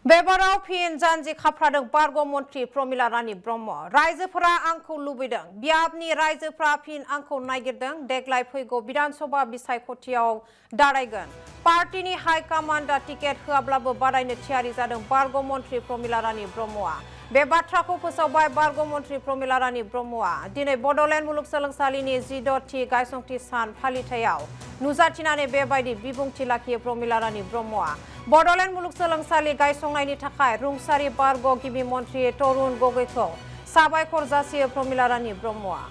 बेबाराव फिन जानजि खाफ्रादों बारग' मन्त्रि प्रमिला रानी ब्रह्म रायजोफोरा आंखौ लुबैदों बियाबनि रायजोफ्रा फिन आंखौ नागिरदों देग्लाय फैगौ विधानसभा बिसायख'थियाव दारायगोन पार्टीनि हाइकमान्डआ टिकेट होआब्लाबो बादायनो थियारि जादों बारग' मन्त्रि प्रमिला रानी ब्रह्मआ बे बाथ्राखौ फोसावबाय बारग' मन्त्रि प्रमिला रानी ब्रह्मआ दिनै बड'लेण्ड मुलुगसोलोंसालिनि 16थि गायसंथि सान फालिथायाव नुजाथिनानै बेबायदि बिबुंथि लाखियो प्रमिला रानी ब्रह्मआ बड'लेण्ड मुलुगसोलोंसालि गायसंनायनि थाखाय रुंसारि बारग' गिबि मन्त्रि तरुण गगैखौ साबायखर जासियो प्रमिला रानी ब्रह्मआ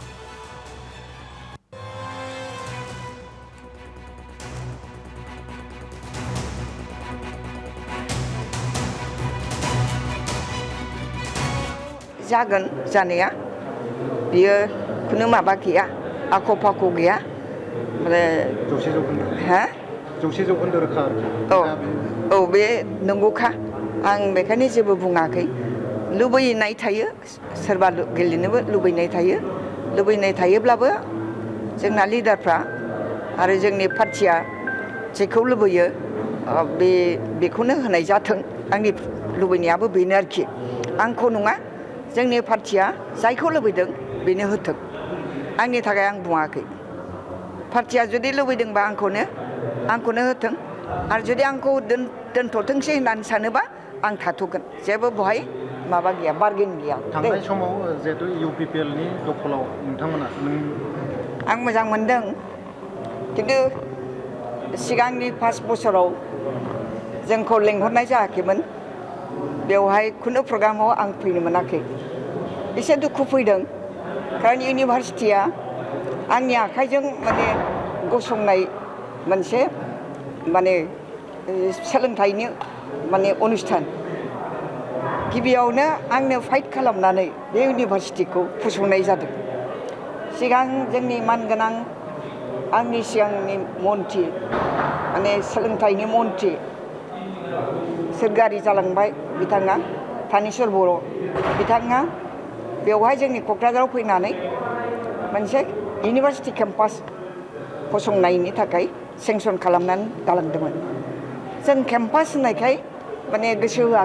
जागोन जानाया बियो खुनु माबा गैया आख' फाख' गैया जौसे जौखोन्दो रोखा औ बे नंगौखा आं बेखायनो जेबो बुङाखै लुबैनाय थायो सोरबा गेलेनोबो लुबैनाय थायोब्लाबो जोंना लिडारफ्रा आरो जोंनि पार्टिया जेखौ लुबैयो बेखौनो होनाय जाथों आंनि लुबैनायाबो बेनो आरोखि आंखौ नङा जोंनि पार्टिया जायखौ लुबैदों बेनो होथों आंनि थाखाय आं बुङाखै पार्टिया जुदि लुबैदोंबा आंखौनो होथों आरो जुदि आंखौ दोनथ'थोंसै होननानै सानोबा आं थाथ'गोन जेबो बहाय माबा गैया बार्गेन गैया थांनाय समाव जिहेतु UPPL नि दखलाव नोंथांमोना आं मोजां मोनदों खिन्थु सिगांनि 5 बोसोराव जोंखौ लेंहरनाय जायाखैमोन बेवहाय खुनु प्रग्रामाव आं फैनो मोनाखै एसे दुखु फैदों खारन इउनिभारसिटिया आंनि आखाइजों माने गसंनाय मोनसे माने सोलोंथाइनि माने अनुस्थान गिबियावनो आंनो फाइट खालामनानै बे इउनिभारसिटिखौ फसंनाय जादों सिगां जोंनि मानगोनां आंनि सिगांनि मन्त्रि माने सोलोंथाइनि मन्त्रि सोरगोयारि जालांबाय बिथाङा थानेस्वर बर' बिथाङा बेवहाय जोंनि क'क्राझाराव फैनानै मोनसे इउनिभारसिटि केम्पास फसंनायनि थाखाय सेंसन खालामनानै गालांदोंमोन जों केम्पास होननायखाय माने गोसो होआ